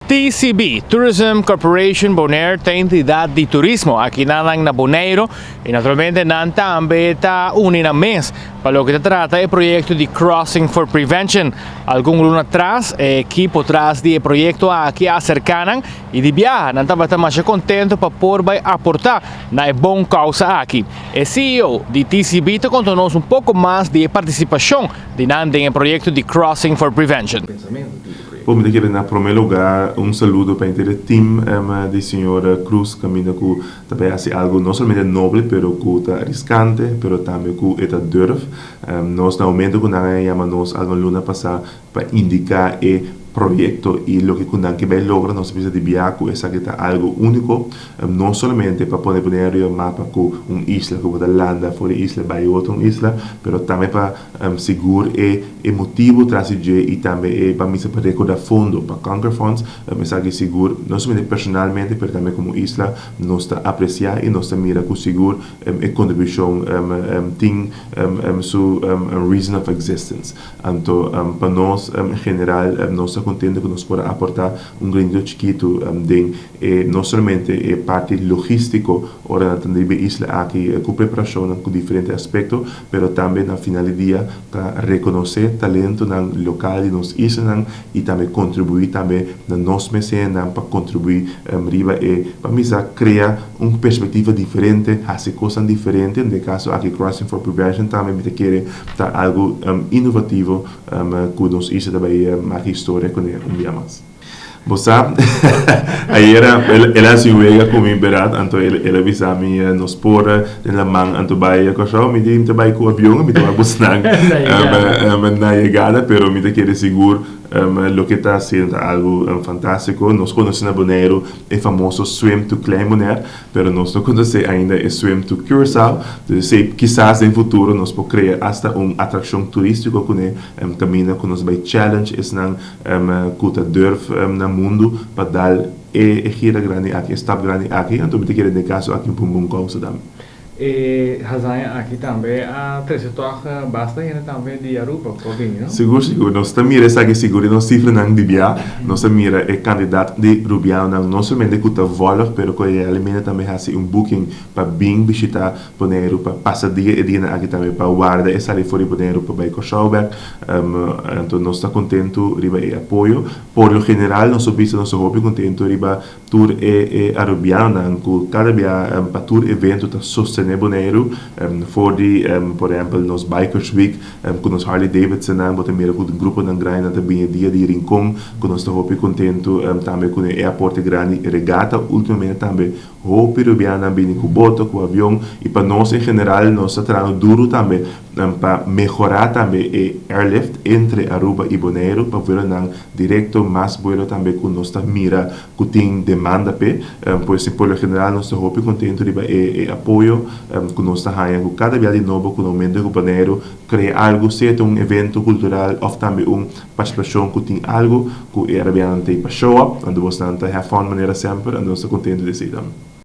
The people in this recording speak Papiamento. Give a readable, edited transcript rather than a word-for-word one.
TCB, Tourism Corporation Bonaire, ta entidat di turismo aki nan na Bonaire i naturalmente nan tambe ta uni nan mes pa loke ta trata e proyekto di Crossing for Prevention. Algun luna atras, e ekipo tras di e proyekto aki a aserká nan i di biaha nan tabata masha kontentu pa por bai aportá na e bon kousa aki. E CEO di TCB ta konta nos un poko mas di e partisipashon di nan den e proyekto di Crossing for Prevention. Bon, mi ta kere na prome lugar un saludo pa henter e team di señor Cruz caminda cu ta bay haci algo no solamente noble pero cu ta riscante pero tambe cu e ta durf. Nos na momento cu nan a yama nos algun luna pasa pa indica e proyecto y loke cu nan ke bay logra nos a bisa di bia cu esaki ta algo unico no solamente pa pone Bonaire riba mapa cu un isla cu bo ta landa for di isla bay otro un isla pero tambe pa Sigur e e motibu tras di dje i tambe e pa misa pa rekoda fondo pa Kankerfonds, esaki sigur no solamente personalmente pero tambe komo isla nos ta apresiá i nos ta mira ku sigur e kontribushon tin su reason of existence. Anto pa nos en general nos ta kontento ku nos por a aportá un granito chikitu den e no solamente e parti logístiko ora nan ta riba e isla aki ku preparashonnan ku diferente aspekto, pero tambe na final di dia ta rekonosé talentonan lokal di nos islanan i tambe kontribuí tambe na nos mes hendenan pa kontribuí riba e pa misa krea un perspektiva diferente, hasi kosnan diferente, den e kaso aki Crossing for Prevention tambe mi ta kere ta algu inovativo ku nos isla ta bai maka historia kuné un bia mas. Bo sa, ayera el a hasi un wega ku mi berat, anto el a bisa mi nos por den laman anto bai Kòrsou. Mi di mi ta bai ku avion, mi ta bai busnan na yegada, pero mi ta kere sigur loke ta hasiendo ta algu fantástiko. Nos konosé na Boneiru e famoso Swim to Klein Bonaire, pero nos no konosé ainda e Swim to Curaçao. Dus esei kisas den futuro nos por krea asta un atrakshon turístiko kuné kaminda ku nos bai challenge esnan Ku ta durf na mundu pa dal e gira grandi aki, e stap grandi aki, anto mi ta kere den e kaso aki un bon kousa tambe. E hazaña aki tambe a trese tòg basta hende tambe di Aruba ku a bini, no? Sigur, sigur. Nos ta mira esaki sigur den nos sifranan di bia. Nos ta mira e kantidat di rubianonan, no solamente ku ta vòlg, pero ku realmente tambe hasi un booking pa bin bishitá Boneiru pa pasa dia e dianan aki tambe pa warda e sali for di Boneiru pa bai Kòrsou bèk. Anto nos ta kontentu riba e apoyo. Por lo general nos a bisa nos ta hopi kontentu riba tur e e arubianonan ku kada bia pa tur evento ta sostené Boneiru. For di por ehèmpel nos Bikers Week ku nos Harley Davidsonnan bo ta mira ku gruponan grandinan ta bini dia di Rincon ku nos ta hopi kontentu tambe ku e aporte grandi. Regata ultimamente tambe Hopi rubianan bini ku boto, ku avion i pa nos en general nos ta trahando duru tambe pa mehorá tambe e airlift entre Aruba i Boneiru pa vuelonan direkto, mas vuelo tambe ku nos ta mira ku tin demanda p'e. Pues por lo general nos ta hopi kontentu riba e e apoyo ku nos ta haña ku kada bia di nobo ku no momento ku Boneiru krea algu, sea ta un evento kultural òf tambe un Partisipashon ku tin algu ku e arabianan ta ei pa show up, anto bosnan ta have fun manera semper, anto nos ta kontentu di esei tambe.